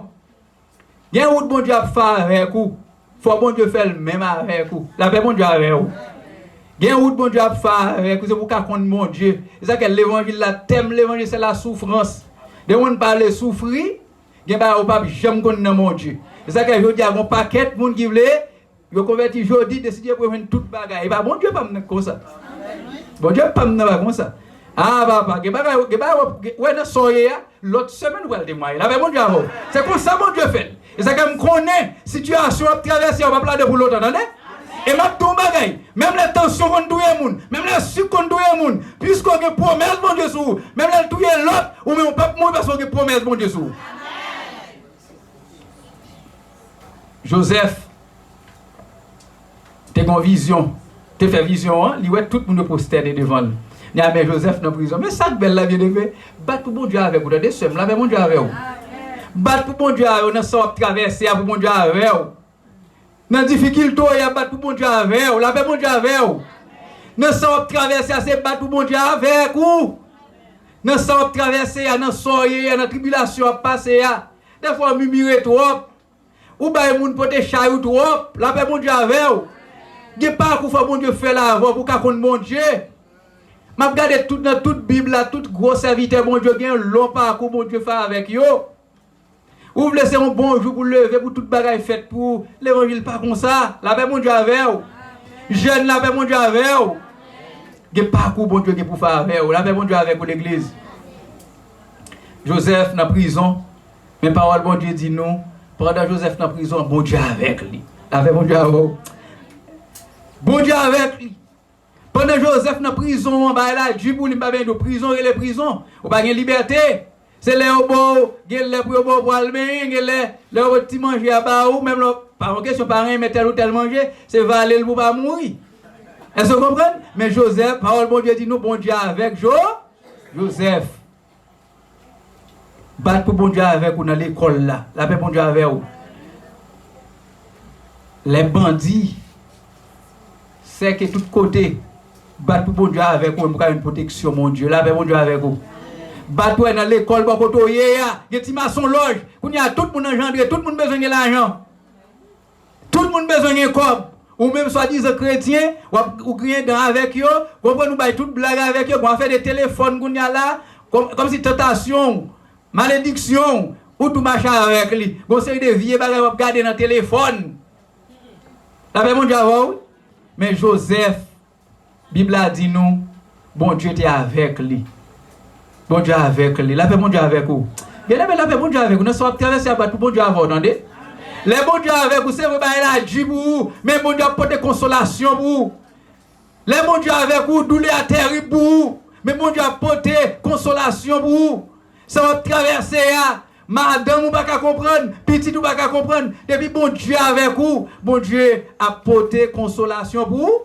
Gen wout Bondye ap fè avèk ou, fò Bondye fè l menm avèk ou. Lapè Bondye avè w. Gen wout Bondye ap fè avèk ou, se pou w ka konn Bondye. Se sa k fè levanjil la, tèm levanjil, se lasoufrans. De moun pa vle soufri, gen bagay ou p ap janm konn nan Bondye. Se sa k fè jodi a, gon pakèt moun ki vle Yo konvèti jodi, deside yo pou yo jwenn tout bagay. E pa Bondye pa m nan k konsa. Bondye pa m nan pa konsa. Ah, papa, gen bagay, gen bagay, w ap, gen, wè nan sa w ye a, lòt semèn ou pral temwaye. Lapè Bondye avè w. Se konsa Bondye fè l. E sa ke m konnen, sitiyasyon w ap travèse a, w p ap ladan pou lontan, tande? E m ap di w yon bagay, menm lè tansyon konn touye moun, menm lè sik konn touye moun, piske w gen pwomès Bondye sou ou, menm lè l touye lòt, ou menm ou p ap mouri paske w gen pwomès Bondye sou ou. Jozèf te gen yon vizyon, te fè vizyon an, li wè tout moun yo pwostène devan l. Li a men Jozèf nan prizon. Men sa k bèl la, byeneme, bat pou Bondye avèk ou, tande sè m, lapè Bondye avè w. Bat pou Bondye avè w nan sa w ap travèse a, pou Bondye avè w. Nan difikilte w ye a, bat pou Bondye avè w, lapè Bondye avè w. Nan sa w ap travèse a, se bat pou Bondye avèk ou. Nan sa w ap travèse a, nan sa w ye a, nan tribilasyon w ap pase a. Dèfwa w mimire twòp. Ou bay moun pote chay ou twòp. Lapè Bondye avè w. Gen pakou fò Bondye fè l avè w pou w ka konn Bondye. M ap gade tout nan tout Bib la, tout gwo sèvitè Bondye gen yon lon pakou Bondye fè avèk yo. Ou vle se yon bon jou pou leve, pou tout bagay fèt pou ou. Levanjil pa konsa. Lapè Bondye avè w. Jèn, lapè Bondye avè w. Gen pakou Bondye gen pou fè avè w. Lapè Bondye avèk ou, legliz. Jozèf nan prizon, men pawòl Bondye di nou, pandan Jozèf nan prizon an, Bondye avèk li. Lapè Bondye avè w. Bondye avèk li. Pandan Jozèf nan prizon an, bagay la di pou li, m pa benyen di w, prizon rele prizon. Ou pa gen libète. Se lè yo ba w, gen lè pou yo ba w pou al benyen, gen lè, lè yo ti manje a ba ou, menm lè w, pa yon kesyon pa renmen tèl ou tèl manje, se vale l pou w pa mouri. Èske w konprann? Men Jozèf, pawòl Bondye di nou, Bondye avèk Jo-, Jozèf. Bat pou Bondye avèk ou nan lekòl la. Lapè Bondye avè w. Lè bandi sèke tout kote, bat pou Bondye avèk ou, pou ka jwenn pwoteksyon Bondye. Lapè Bondye avèk ou. Bat pou nan lekòl bò kote w ye a, gen ti masonlòj. Kounye a, tout moun anjandre, tout moun bezwen gen lajan. Tout moun bezwen gen kòb. Ou menm swadizan kretyen, w ap, ou griyen dan avèk yo, konprann ou bay tout blag avèk yo, gon afè de telefòn kounye a la, kòm, kòmsi tantasyon w, malediksyon w, ou tou mache avèk li. Gon seri de vye bagay w ap gade nan telefòn. Lapè Bondye avè w. Men Jozèf, Bib la di nou, Bondye te avèk li. Bondye avèk li. Lapè Bondye avèk ou. Byeneme, lapè Bondye avèk ou. Nan sa w ap travèse a, bat pou Bondye avè w, tande? Lè Bondye avèk ou, se vre bagay la di pou ou, men Bondye ap pote konsolasyon pou ou. Lè Bondye avèk ou, doulè a terib pou ou, men Bondye ap pote konsolasyon pou ou. Sa w ap travèse a, madanm ou pa ka konprann, pitit ou pa ka konprann, depi Bondye avèk ou, Bondye ap pote konsolasyon pou ou.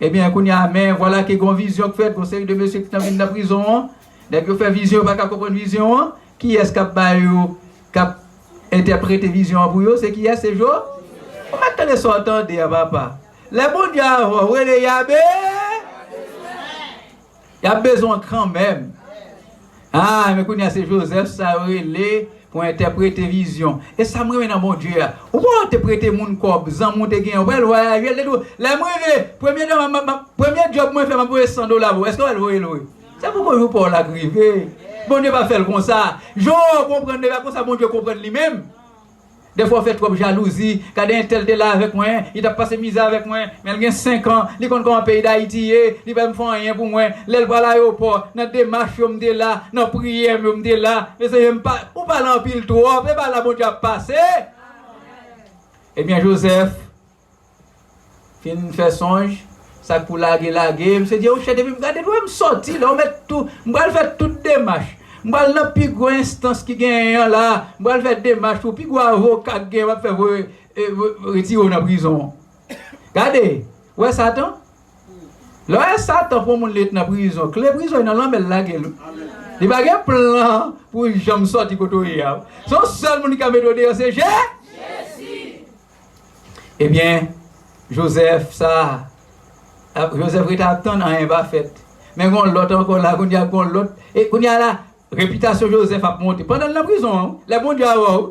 Ebyen, kounye a, men vwala ke gon vizyon k fèt, gon seri de mesye ki t nan vin nan prizon an. Nèg yo fè vizyon, yo pa ka konprann vizyon an. Kiyès k ap ba yo, k ap entèprete vizyon an pou yo? Se kiyès? Se Jo? Ou mèt tande sa w tande a, papa. Lè Bondye avè w, rele Yabe. Y ap bezwen w kanmenm. Ah, men kounye a se Jozèf sa yo rele pou entèprete vizyon. E sa m renmen nan Bondye a. Ou pa entèprete moun kòb, zanmi w te genyen, ou pa al vwayaje, l te di w, lè m rive, premye djòb, m, m, m, premye djòb mwen fè, m ap voye san dola pou ou. Èske w al voye l vre? Se pou kou jou pa w la k rive. Bondye pa fè l konsa. Jan w konprann li, pa konsa Bondye konprann li menm. Dèfwa w fè twòp jalouzi, gade entèl te la avèk mwen, li t ap pase mizè avèk mwen, men l gen senk an, li konn kòman peyi Dayiti ye, li pa menm fè anyen pou mwen. Lè l pral ayewopò, nan demach yo m te la, nan priyè m yo m te la. Mesye, m pa, ou pale anpil twòp, e pa la Bondye ap pase. Ebyen, Jozèf, fin fè sonj, sa k pou lage, lage. Misye di, o chè, depi m gade, depi m sòti la, ou mèt tou, m pral fè tout demach. M pral nan pi gwo enstans ki genyen an la, m pral fè demach pou pi gwo avoka k genyen, m ap fè voye, e, vo-, retire w nan prizon an. Gade, ou wè Satan? Lè w wè Satan pran moun li ret nan prizon, kle prizon nan lanmè l lage l. Li pa gen plan pou janm sòti kote w ye a. Se yon sèl moun ki ka mete w deyò, se Je-, Jezi. Ebyen, Jozèf sa a, ap, Jozèf rete ap tann, anyen pa fèt. Men gon lòt ankò la, kounye a gon lòt. E kounye a la, repitasyon Jozèf ap monte. Pandan l nan prizon an, lè Bondye avè w,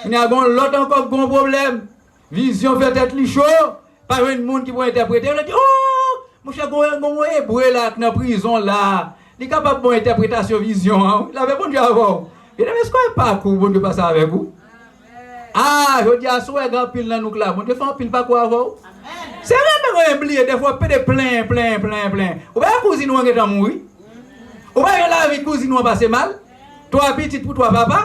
kounye a gon lòt ankò k gon pwoblèm. Vizyon fè tèt li cho, pa jwenn moun ki pou entèprete. Yo di, o! Monchè, gon, gon, gon Ebre la k nan prizon la. Li kapab ba w entèpretasyon vizyon an. Lapè Bondye avè w. Byeneme, èske w wè pakou Bondye pase avèk ou? A, jodi a, si w wè gen anpil nan nou k la, Bondye fè anpil pakou avè w. Se renmen mwen bliye, dèfwa w pede plenyen, plenyen, plenyen, plenyen. Ou pa wè kouzin ou an gentan mouri? Ou pa yon lavi kouzin ou an pase mal? Twa pitit pou twa papa?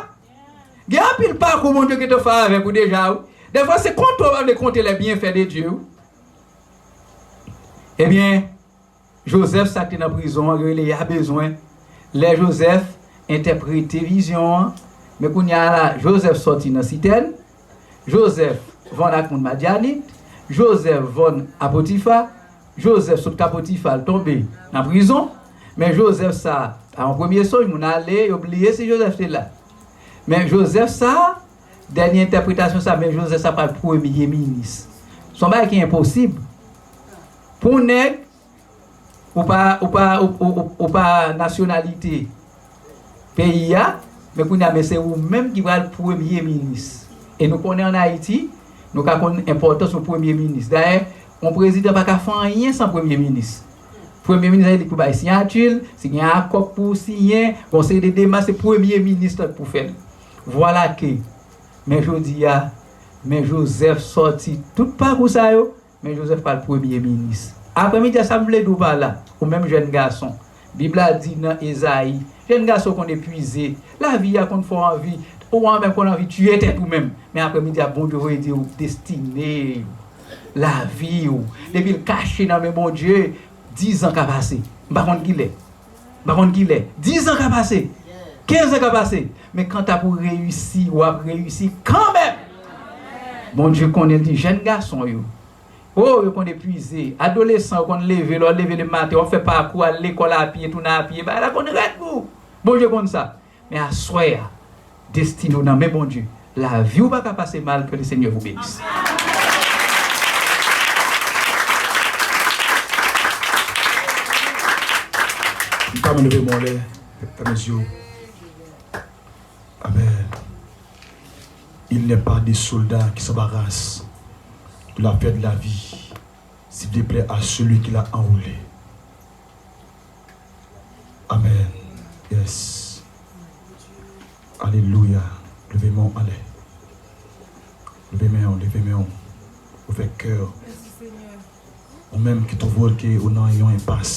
Gen anpil pakou Bondye gentan fè avèk ou deja, wi. Dèfwa se konte w pa vle konte les bienfaits de Dieu, wi. Ebyen, Jozèf sa ki te nan prizon an, yo rele y a bezwen. Lè Jozèf entèprete vizyon an, men kounye a la, Jozèf sòti nan sitèn, Jozèf vann ak moun Madyanit, Jozèf vann a Potifa, Jozèf sot ka Potifa, l tonbe nan prizon, men Jozèf sa, pa yon premye sonj, moun ale, yo bliye si Jozèf te la. Men Jozèf sa, dènye entèpretasyon sa, men Jozèf sa pral premye minis. Se yon bagay ki enposib. Pou yon nèg, ou pa, ou pa, ou, ou, ou, ou pa nasyonalite peyi a, men kounye a, men se ou menm ki pral premye minis. E nou konnen ann Ayiti, nou ka konn enpòtans yon premye minis. Dayè, yon prezidan pa ka fè anyen san premye minis. Premye minis la, li pou bay siyati l, si gen akò pou siyen, gon seri de demach, se premye minis la k pou fè l. Vwala ke, men jodi a, men Jozèf sòti tout pakou sa yo, men Jozèf pral premye minis. Aprèmidi a, sa m vle di w pa la, ou menm jèn gason, Bib la di nan Ezayi, jèn gason konn epuize, lavi a konn fè w anvi, ou an menm konn anvi tiye tèt ou menm. Men aprèmidi a, Bondye voye di w destine w, lavi w, depi l kache nan men Bondye, dizan ka pase. M pa konn kilè. M pa konn kilè. Dizan ka pase. Kenz an ka pase. Men kanta pou reyisi, w ap reyisi kanmenm. Bondye konnen, l di jèn gason yo, o, yo konn epuize. Adolesan, yo konn leve, lè w leve lematen, w ap fè pakou, al lekòl a pye, tounen a pye. Bagay la konn rèd pou ou. Bondye konn sa. Men aswè a, destine w nan men Bondye. Lavi w pa ka pase mal, que le Seigneur vous bénisse. M ta renmen leve men w anlè, fèmen zye w. Amen. Il n'est pas de soldat qui s'embarrasse de la paix de la vie, s'il déplaît à celui qui l'a enrôlé. Amen. Yes. Alelouya. Leve men w anlè. Leve men w, leve men w. Ouvè kè w. Ou menm ki twouve w ke ou nan yon enpas.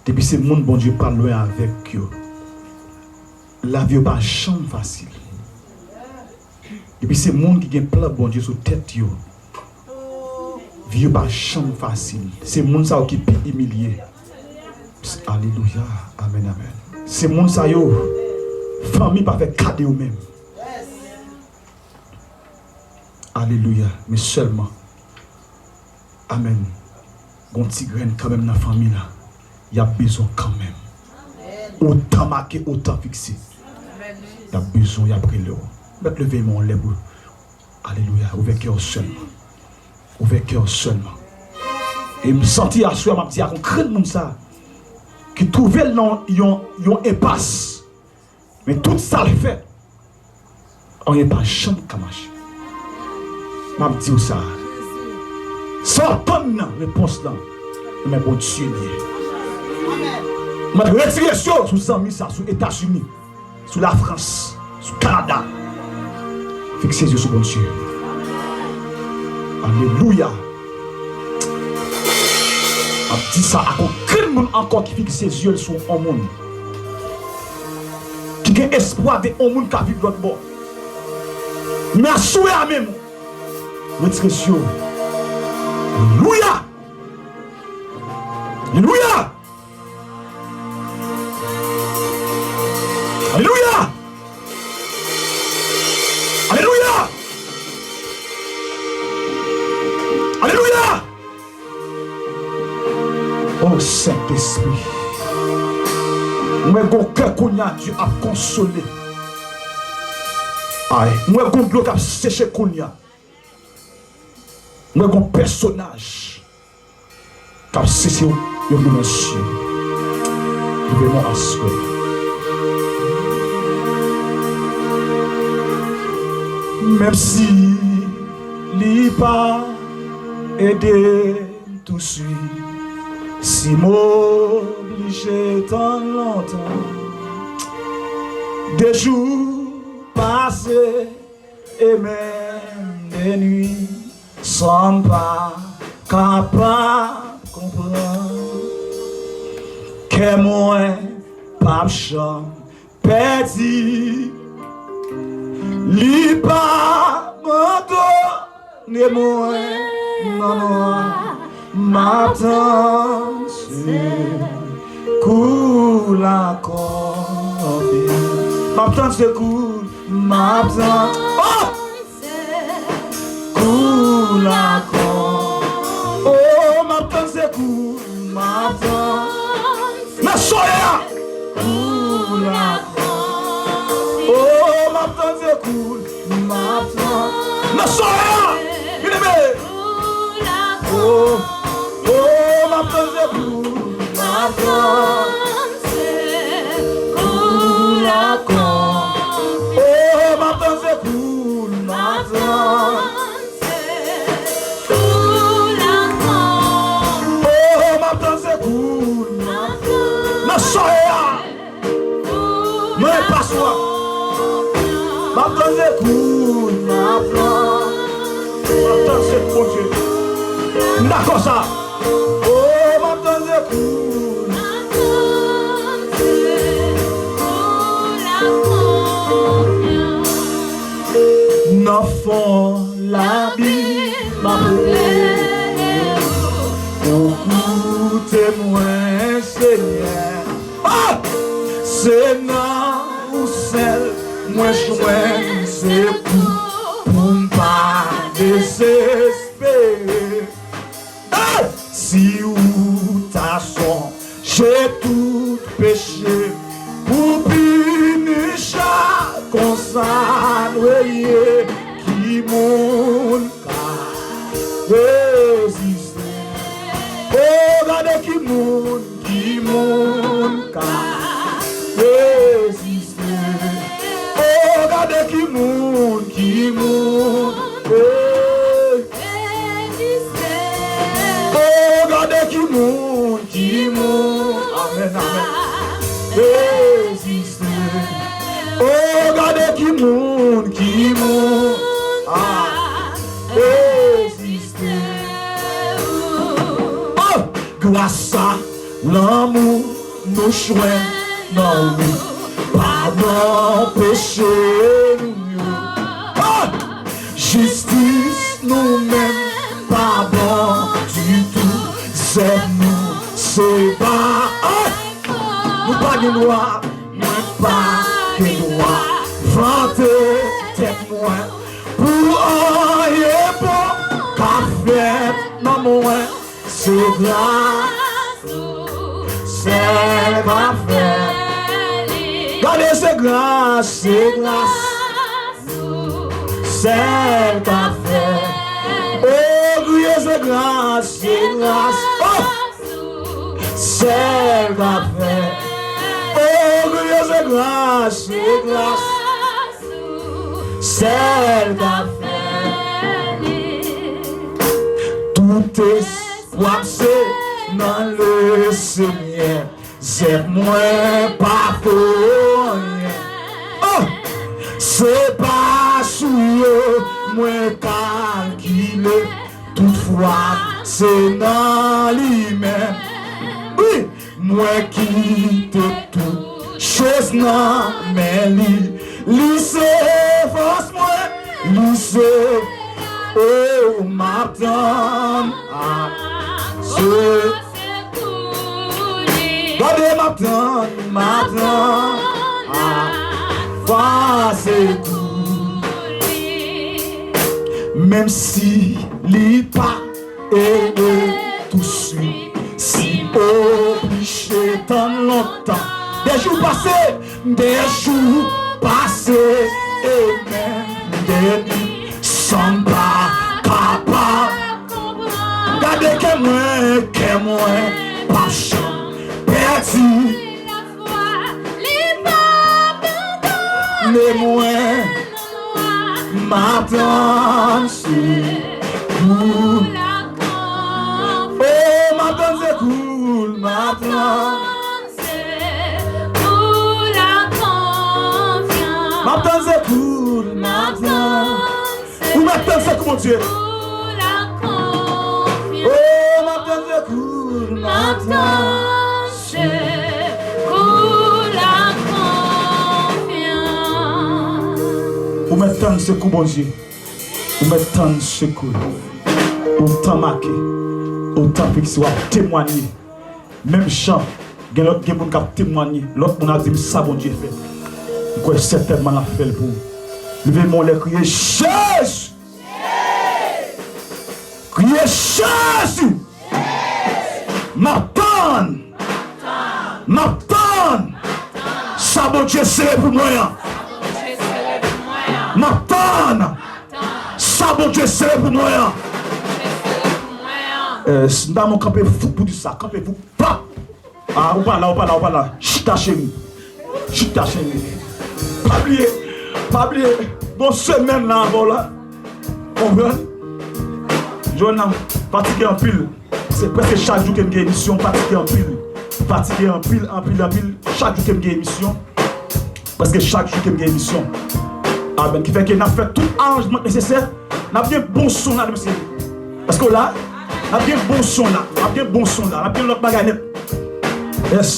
Depi se moun Bondye pa lwen avèk yo, lavi yo pa janm fasil. Epi se moun ki gen plan Bondye sou tèt yo, vi yo pa janm fasil. Se moun sa yo ki pi imilye. Alelouya. Amèn, amèn. Se moun sa yo, fanmi pa fè ka de yo menm. Alelouya. Men sèlman, amèn, gon ti grenn kanmenm nan fanmi la, y ap bezwen w kanmenm. Otan make, otan fikse. Y ap bezwen w, y ap rele w. Mèt leve men w anlè pou, alelouya, ouvè kè w sèlman. Ouvè kè w sèlman. E m santi aswè a, m ap di ak yon grenn moun sa, ki twouve l nan yon, yon enpas. Men tout sa l fè, anyen pa janm ka mache. M ap di w sa. Sa w ap tann nan, repons lan, nan men Bondye li ye. M ap retire zye w sou zanmi sa, sou Etazini, sou Lafrans, sou Kanada. Fikse zye w sou Bondye. Alelouya. M ap di sa ak yon grenn moun ankò ki fikse zye l sou yon moun. Ki gen espwa de yon moun k ap viv lòt bò. Men aswè a menm, retire zye w. Alelouya! Alelouya! Alelouya! Alelouya! Alelouya! O Sentespri, mwen gon kè kounye a Dye ap konsole. Ay, mwen gon dlo k ap seche kounye a. Mwen gon pèsonaj k ap seche yon, yon dlo nan zye. Leve men w aswè. Menm si li pa ede m touswit, si m oblije tann lontan, de jou pase e menm de nwi, san m pa kapab konprann. Kè Kè mwen p ap janm pèdi. Li p ap abandone mwen, non, non. M ap tann sekou l ankò. M ap tann sekou l, m ap tann. Oh! Sekou l ankò. Oh, m ap tann sekou l, m ap tann. Nan soyè a. Sekou l ankò. Oh, m ap tann sekou l, m ap tann. Nan soyè a. Byeneme. Oh, oh, m ap tann sekou l, m ap tann. Sekou l ankò. Oh, m ap tann sekou l, m ap tann. Oh, m ap tann sekou l, m ap tann. Nan soyè a. Nan enpas ou a. M ap tann sekou l, m ap tann. M ap tann sekou Bondye. M dakò sa. Oh, m ap tann sekou l. Nan fon labim, m ap rele w. Ou koute mwen, Senyè. Ah! Se nan ou sèl mwen jwenn sekou pou m pa dezespere. Hey! Si ou ta sonje tout peche m, pou pini chak konsantre, ki moun ka reziste? Oh, gade ki moun, ki moun ka reziste? Oh, gade ki moun, ki moun, hey. Oh, gade ki moun, ki moun. Amèn, amèn. Reziste. Oh, gade ki moun, ki moun. Ah, reziste. Oh, gras a lanmou nou jwenn nan ou, pa nan peche nou yo. Ah! Jistis nou menm pa bon ditou, zèv nou se ba. Ah! Nou pa gen dwa, mwen pa gen dwa vante tèt mwen pou anyen bon k ap fèt nan mwen. Se gras ou sèl k ap fè li. Gade, se gras, se gras ou sèl k ap fè. O, kriye, se gras, se gras. Oh! Sèl k ap fè. O, kriye, se gras, se gras. Sèl k ap fè li. Tout espwa m se nan Lesenyè. Zèv mwen pa vo anyen. Oh! Se pa sou yo mwen kalkile. Toutfwa, se nan li menm. Wi! Mwen kite tout choz nan men li. Li se fòs mwen, li se, o, m ap tann a se. Gade, m ap tann, m ap tann a fwa sekou li. Menm si li pa ede touswit, si oblije tann lontan. De jou pase, de jou pase, e menm de nit, san m pa kapab. Gade kè mwen, kè mwen p ap janm pèdi. Men mwen, m ap tann sekou. O, m ap tann sekou l, m ap tann. M ap tann sekou l, m ap tann. Ou mèt tann sekou Bondye. O, m ap tann sekou l, m ap tann. Ou mèt tann sekou Bondye. Ou mèt tann sekou l. Ou tan make. Ou tan fikse. W ap temwanye. Menm jan, gen lòt, gen moun k ap temwanye. Lòt moun ap di m sa Bondye fè. M kwè sètènman l ap fè l pou ou. Leve men w lè, kriye, Jezi! Kriye, Jezi! M ap tann! M ap tann! Sa Bondye sere pou mwen an! M ap tann! Sa Bondye sere pou mwen an! Eh, si m ta moun kanpe fou pou di sa, kanpe fou, pap! Ah, ou pa la, ou pa la, ou pa la. Chita, cheri. Chita, cheri. Pa bliye, pa bliye. Bon semèn la avè w la. Konprann? Jwenn nan fatige anpil. Se prèske chak jou ke m gen emisyon, m fatige anpil. Fatige anpil, anpil, anpil. Chak jou ke m gen emisyon. Prèske chak jou ke m gen emisyon. Amèn. Ki fè ke n ap fè tout aranjman k nesesè. N ap gen bon son la, mesye. Èske w la? N ap gen bon son la. N ap gen bon son la. N ap gen lòt bagay nèt. Yes.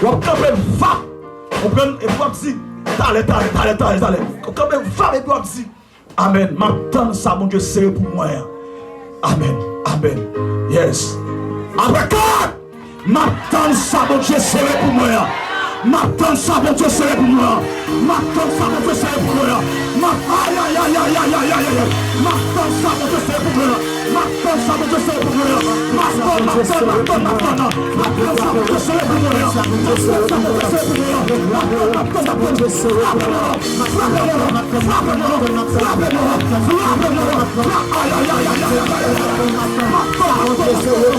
W ap kanpe vap. Konprann? Epi w ap di, talè, talè, talè, talè, talè. W ap kanpe vap epi w ap di, amèn. M ap tann sa Bondye sere pou mwen an. Amèn. Amèn. Yes. Apre kat! M ap tann sa Bondye sere pou mwen an. M ap tann sa Bondye sere pou mwen an. M ap tann sa Bondye sere pou mwen an. M ap, ay, ay, ay. M ap tann sa Bondye sere pou mwen an. M ap tann sa Bondye sere pou mwen an. M ap tann, m ap tann, m ap tann, m ap tann. M ap tann sa Bondye sere pou mwen an. M ap tann sa Bondye sere pou mwen an. M ap tann, m ap tann, m ap tann. Frape mò, frape mò, frape mò, frape mò, frape mò. Ay, ay, ay. M ap tann, m ap tann, m ap tann.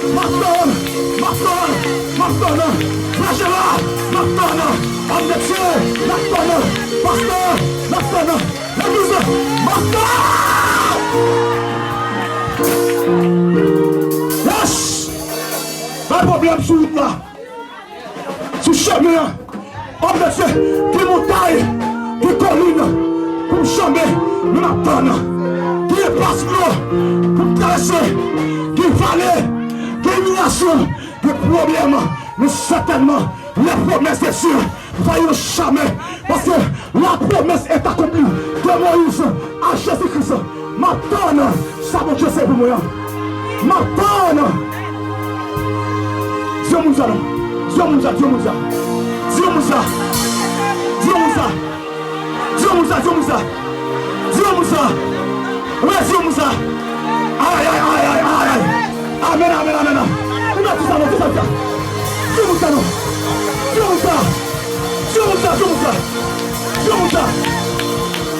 M ap tann! M ap tann! M ap tann! Frè Jera, m ap tann! Òm de Dye, m ap tann! Pastè, m ap tann! Legliz, m ap tann! Yes! Pa pwoblèm sou wout la! Sou chemen an, òm de Dye, gen montay, gen kolin pou m janbe, men m ap tann. Gen espas dlo pou m travèse, gen vale, gen imilyasyon, gen pwoblèm, men sètènman, les promesses de Dieu failliront jamais, paske la promesse est accomplie de Moïse à Jésus-Christ. M ap tann sa Bondye se pou mwen an. M ap tann. Di yon moun sa non. Di yon moun sa, di yon moun sa. Di yon moun sa. Di yon moun sa. Di yon moun sa, di yon moun sa. Di yon moun sa. Wi, di yon moun sa. Ay, ay, ay, ay, ay, ay. Amèn, amèn, amèn. Ou mèt di sa non, di sa, di sa. Di yon moun sa non. Di yon moun sa. Di yon moun sa, di yon moun sa. Di yon moun sa.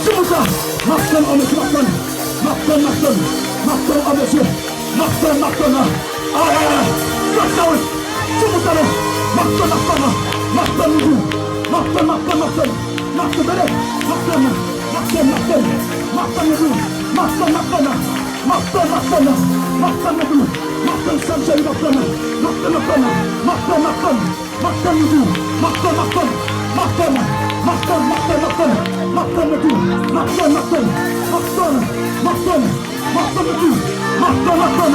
Di yon moun sa. M ap tann, òm de Dye, m ap tann. M ap tann, m ap tann. M ap tann, òm de Dye. M ap tann, m ap tann. Ay, ay, ay. Fòk sa, wi. Di yon moun sa non. M ap tann, m ap tann. M ap tann, m ap tann. M ap tann, m ap tann, m ap tann. M ap tann, tande. M ap tann, m ap tann. M ap tann, m ap tann. M ap tann, m ap tann. M ap tann, m ap tann. M ap tann, m ap tann. M ap tann, sè m cheri, m ap tann. M ap tann, m ap tann. M ap tann, m ap tann. M ap tann, m ap tann. M ap tann, m ap tann. M ap tann, m ap tann, m ap tann. M ap tann, m ap tann. M ap tann, m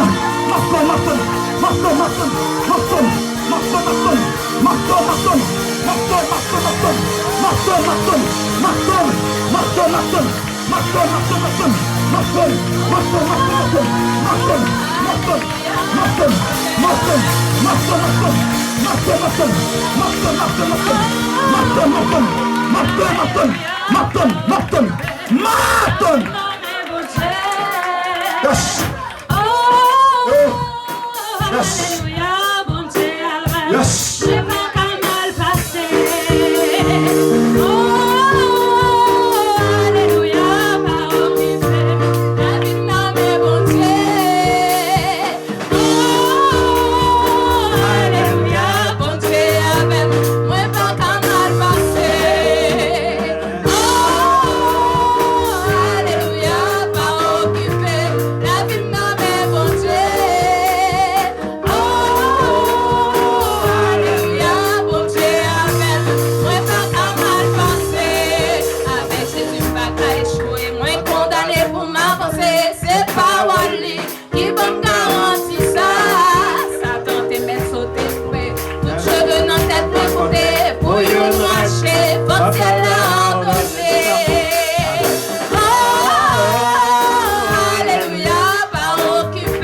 ap tann. M ap tann, m ap tann. M ap tann, m ap tann. M ap tann, m ap tann. M ap tann, m ap tann. M ap tann, m ap tann. M ap tann, m ap tann. M ap tann, m ap tann. M ap tann, m ap tann, m ap tann. M ap tann, m ap tann. M ap tann, m ap tann, m ap tann. M ap tann, m ap tann, m ap tann. M ap tann, m ap tann, m ap tann. M ap tann, m ap tann. M ap tann, m ap tann, m ap tann. M ap tann, m ap tann, m ap tann. M ap tann, m ap tann, m ap tann. M ap tann, m ap tann, m ap tann. M ap tann, m ap tann. M ap tann. Yes. Eh. Yes. Yes.